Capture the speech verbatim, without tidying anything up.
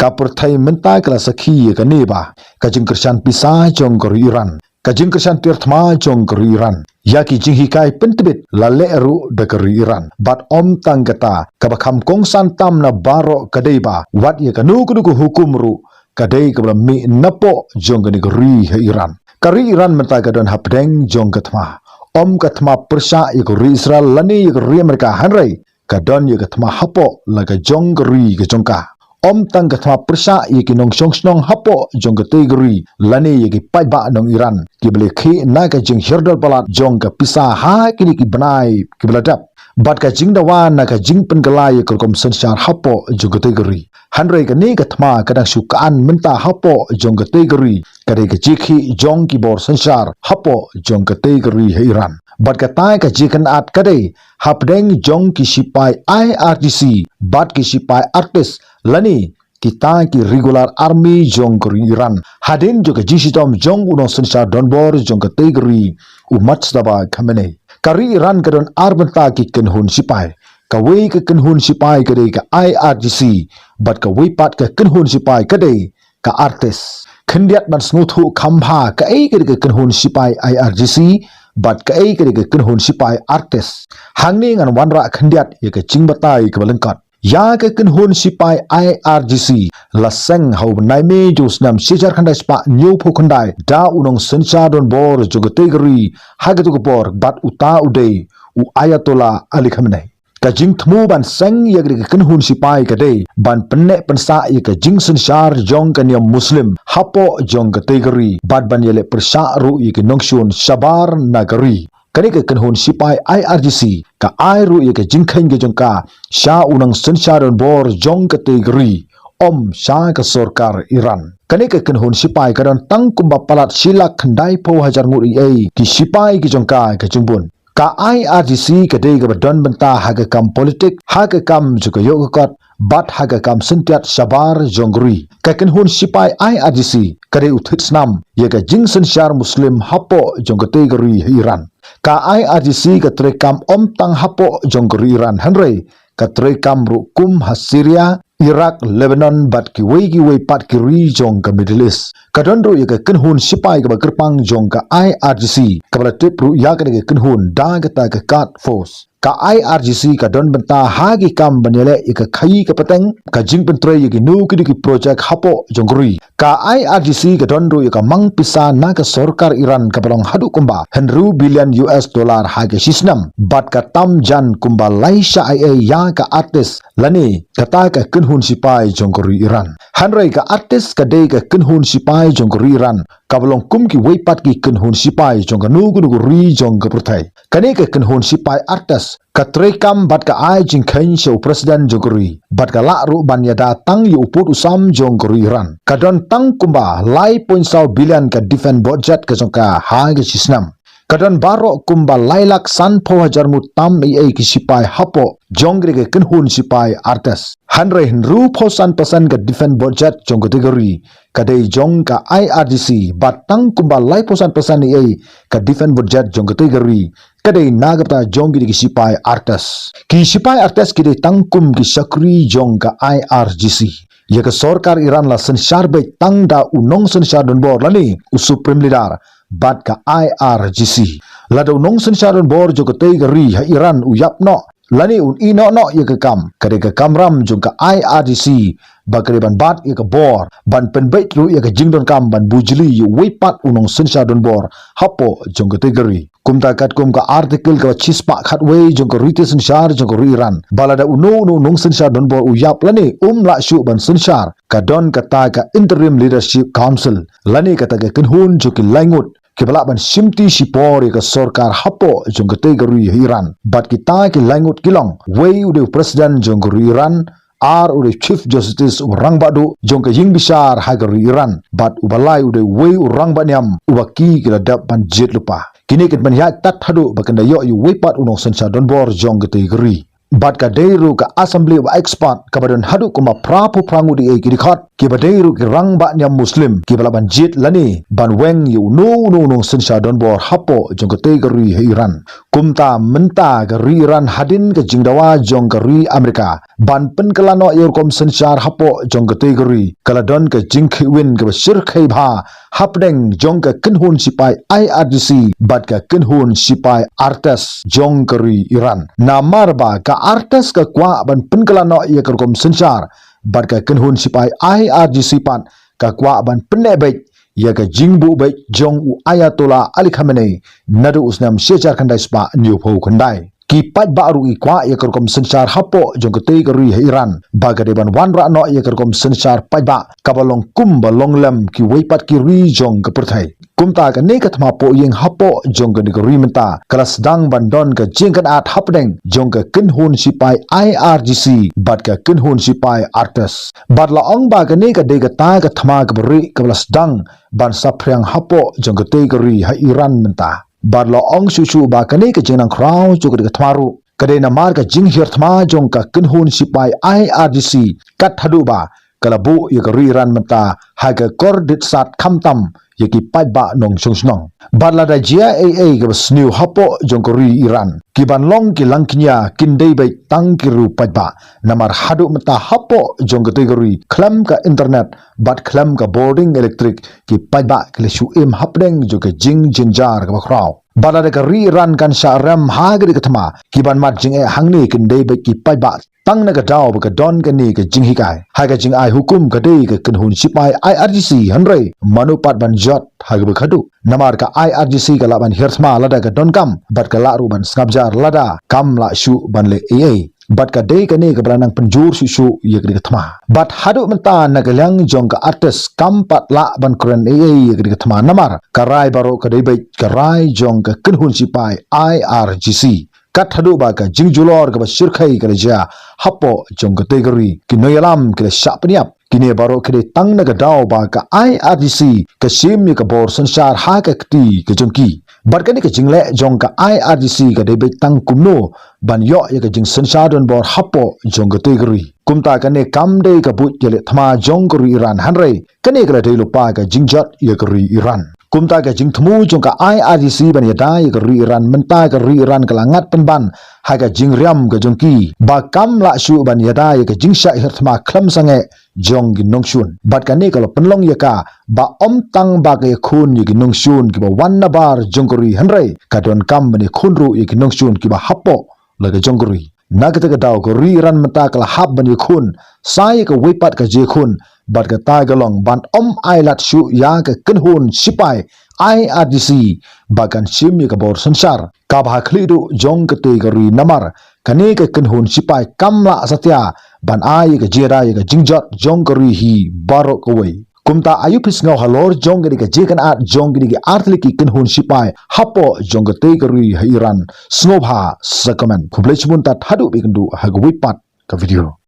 Ka pyrthei mynta ka la sakhi ïa kane ba ka jingkyrshan pisa jong ka ri Iran, ka jingkyrshan tiar thma jong ka ri Iran, ïa ki jinghikai pyntbit la leh ruh da ka ri Iran. Bad ym tang kata, kaba kham kongsan tam na baroh ka dei ba wat ïa kano kano ka hukum ruh ka dei kaba la mih napoh jong kane ka ri ha Iran. Ka ri Iran mynta ka don hapdeng jong ka thma. Ym ka thma pyrshah ïa ka ri Israel lane ïa ka ri Amerika, hynrei ka don ïa ka thma hapoh la ka jong ka ri ka jong ka. Ym tang ka thma pyrshah ïa ki nongshong shnong hapoh jong katei ka ri lane ïa ki paidbah nong Iran kiba la khih na ka jinghiar dor palat jong ka pisa ha kine ki bnai kiba la dep. Bad ka jingdawa na ka jingpynkylla ïa ka rukom synshar hapoh jong katei ka ri. Hynrei kane ka thma ka dang shu kan mynta hapoh jong katei ka ri, ka dei ka jingkhih jong ki bor synshar hapoh jong katei ka ri ha Iran. Bad kata ka jingkynad ka dei hapdeng jong ki sipai I R G C bad ki sipai ARTIST lane kita ki regular army jong ka ri Iran. Hadien jong ka jingshitom jong u nongsynshar donbor jong katei ka ri, u Mojtaba Khamenei, ka ri Iran ka don ar bynta ki kynhun sipai. Kawei ka kynhun sipai ka dei ka I R G C, bad kawei pat ka kynhun sipai ka dei ka ARTIST. Khyndiat ban sngewthuh kham bha kaei ka dei ka kynhun sipai I R G C bad kaei ka dei ka kynhun sipai ARTIST. Hangne ngan wanrah khyndiat ïa ka jingbatai kaba lyngkot. Ïa ka kynhun sipai I R G C la seng ha u bnai May jong u snem shi hajar khyndai spah hynñiewphew khyndai da u nongsynshar donbor jong katei ka ri ha katei ka por, bad uta u dei u Ayatollah Ali Khamenei. Ka jingthmu ban seng ïa ka kynhun sipai ka dei ban pynneh pynsah ïa ka jingsynshar jong ka niam Muslim hapoh jong katei ka ri, bad ban ïaleh pyrshah ruh ïa ki nongshun shabar na ka ri. Kane ka kynhun sipai I R G C ka ai ruh ïa ka jingkheiñ ka jong ka sha u nongsynshar donbor jong katei ka ri, ym sha ka sorkar Iran. Kane ka kynhun sipai ka don tang kumba palat shi lak khyndaiphew hajar ngut eiei ki sipai ki jong ka ka jingbun. Ka I R G C ka dei kaba don bynta ha ka kam politik, ha ka kam ju ka ïoh ka kot, bad ha ka kam syntiat shabar jong ka ri. Ka kynhun sipai I R G C ka dei u thied snam ïa ka jingsynshar Muslim hapoh jong katei ka ri ha Iran. Ka I R G C ka treikam ym tang hapoh jong ka ri Iran, hynrei ka treikam ruh kum ha Syria, Iraq, Lebanon bad kiwei kiwei pat ki ri jong ka Middle East. Ka don ruh ïa ka kynhun sipai kaba kyrpang jong ka I R G C, kaba la tip ruh ïa kane ka kynhun da kata ka Quds Force. Ka I R G C ka don bynta ha ki kam ban ïaleh ïa ka khaii ka pateng, ka jingpyntrei ïa kino kino ki projek hapoh jong ka ri. Ka I R G C ka don ruh ïa ka mang pisa na ka sorkar Iran kaba long haduh kumba hynriew billion U S dollar ha ka shi snem, bad ka tam jan kumba lai shai ei ïa ka ARTIST lane kata ka kynhun sipai jong ka ri Iran. Hynrei ka ARTIST ka dei ka kynhun sipai jong ka ri Iran, kaba long kum kiwei pat ki kynhun sipai jong kano kano ka ri jong ka pyrthei. Kane ka kynhun sipai ARTIST ka treikam bad ka ai jingkheiñ sha u president jong ka ri, bad ka lah ruh ban ïada tang ïa u pud u sam jong ka ri Iran. Ka don tang kumba lai point saw billion ka defense budget ka jong ka ha ka shi snem. Ka don baroh kumba lai lak sanphew hajar ngut tam eiei ki sipai hapoh jong kane ka kynhun sipai ARTIST. Hynrei hynriewphew san percent ka defense budget jong katei ka ri ka dei jong ka I R G C, bad tang kumba laiphew san percent eiei ka defense budget jong katei ka ri ka dei na ka bynta jong kine ki sipai ARTIST. Ki sipai ARTIST ki dei tang kum ki shakri jong ka I R G C. Ïa ka sorkar Iran la synshar beit tang da u nongsynshar donbor lane u Supreme Leader bad ka I R G C. Lada u nongsynshar donbor jong katei ka ri ha Iran u ïap noh lane un ïeh noh noh ïa ka kam, ka dei ka kamram jong ka I R G C ba ka dei ban bat ïa ka bor ban pynbeit ruh ïa ka jingdonkam ban bujli ïa uwei pat u nongsynshar donbor hapoh jong katei ka ri. Kumta katkum ka article kaba shispah khatwei jong ka riti synshar jong ka ri Iran ba lada uno uno u nongsynshar donbor u ïap lane um lah shuh ban synshar, ka don kata ka Interim Leadership Council lane kata ka kynhun jong ki lai ngut kiba lah ban shimti shipor ïa ka sorkar hapoh jong katei ka ri ha Iran. Bad kita ki lai ngut ki long, wei u dei u president jong ka ri Iran, ar u dei Chief Justice uba rangbah duh jong ka ïingbishar ha ka ri Iran, bad uba lai u dei uwei u rangbah niam uba ki ki la dep ban jied lypa. Kine kin pynïaid tat haduh ba kin da ïoh ïa uwei pat u nongsynshar donbor jong katei ka ri. Bad ka dei ruh ka assembly of expert kaba don haduh kumba phra phew phra ngut ïa ki dkhot, kiba dei ruh ki rangbah niam Muslim, kiba lah ban jied lane ban weng ïa uno uno u nongsynshar donbor hapoh jong katei ka ri ha Iran. Kumta mynta ka ri Iran, hadien ka jingdawa jong ka ri Amerika ban pynkylla noh ïa ka rukom synshar hapoh jong katei ka ri, ka la don ka jingkheiwin kaba shyrkhei bha hapdeng jong ka kynhun sipai I R G C bad ka kynhun sipai Artes jong ka ri Iran. Namar ba ka Artes ka kwah ban pynkylla noh ïa ka rukom synshar, bad ka kynhun sipai I R G C pat ka kwah ban pynneh beit ïa ka jingbuh beit jong u Ayatollah Ali Khamenei naduh u snem shi hajar khyndai spah hynñiew phew khyndai. Ki paidbah ruh ki kwah ïa ka rukom synshar hapoh jong katei ka ri ha Iran, ba ka dei ban wanrah noh ïa ka rukom synshar paidbah kaba long kumba long lem kiwei pat ki ri jong ka pyrthei. Kumta kane ka thma pohïing hapoh jong kane ka ri mynta ka la sdang ban don ka jingkynad hapdeng jong ka kynhun sipai I R G C bad ka kynhun sipai Artes. Bad la ong ba kane ka dei kata ka thma kaba rieh kaba la sdang ban saphriang hapoh jong katei ka ri ha Iran mynta. Bad la ong shuh shuh ba kane ka jingnang khraw jong katei ka thma ruh ka dei namar ka jinghiar thma jong ka kynhun sipai I R G C, kat haduh ba ka la buh ïa ka ri Iran mynta ha ka kordit sat, khamtam ïa ki paidbah nongshong shnong. Bad lada jia ei ei kaba sniew hapoh jong ka ri Iran, ki ban long ki langkñia kin dei beit tang ki riew paidbah. Namar haduh mynta hapoh jong katei ka ri, khlem ka internet bad khlem ka bording elektrik, ki paidbah ki la shu im hapdeng jong ka jingjynjar kaba khraw. Bad lada ka ri Iran kan shah rem ha katei ka thma, ki ban mad jingeh hangne kin dei beit ki paidbah, tang na ka daw ba ka don kane ka jinghikai. Ha ka jingai hukum ka dei ka kynhun sipai I R G C, hynrei mano pat ban jot ha kaba khadduh. Namar ka I R G C ka lah ban hiar thma lada ka donkam, bad ka lah ruh ban sngap jar lada kam lah shuh ban leh ei ei. Bad ka dei kane kaba la nang pynjur shuh shuh ïa katei ka thma. Bad haduh mynta na ka liang jong ka Artes kam pat lah ban kren ei ei ïa katei ka thma, namar ka rai baroh ka dei beit ka rai jong ka kynhun sipai I R G C. Kat haduh ba ka jingjulor kaba shyrkhei ka la jia hapoh jong katei ka ri, ki nongïalam ki la shah pynïap. Kine baroh ki dei tang na ka daw ba ka I R G C ka shim ïa ka bor synshar ha ka kti ka jong ki. Bad kane ka jingleh jong ka I R G C ka dei beit tang kumno ban ïoh ïa ka jingsynshar donbor hapoh jong katei ka ri. Kumta kane kam dei ka buit ïaleh thma jong ka ri Iran, hynrei kane ka la dei lypa ka jingjot ïa ka ri Iran. Kumta ka jingthmu jong ka I R G C ban ïada ïa ka ri Iran, mynta ka ri Iran ka la ngat pynban ha ka jingriam ka jong ki ba kam lah shuh ban ïada ïa ka jingshah hiar thma khlem sangeh jong ki nongshun. Bad kane ka la pynlong ïa ka ba ym tang ba ka ïakhun ïa ki nongshun kiba wan nabar jong ka ri, hynrei ka donkam ban ïakhun ruh ïa ki nongshun kiba hapoh la ka jong ka ri. Na katei ka daw ka ri Iran mynta ka la hap ban ïakhun sa ïa kawei pat ka jingïakhun, bad kata ka long ban ym ailad shuh ïa ka kynhun sipai I R G C ba kan shim ïa ka bor synshar kaba ha khlieh duh jong katei ka ri, namar kane ka kynhun sipai kam lah satia ban ai ïa ka jingïada ïa ka jingjot jong ka ri hi baroh kawei. Kumta aïu phi sngew halor jong kane ka jingkynad jong kine ki artylli ki kynhun sipai hapoh jong katei ka ri ha Iran? Sngewbha sa comment. Khublei shibun tad haduh ba ïakynduh ha kawei pat ka video.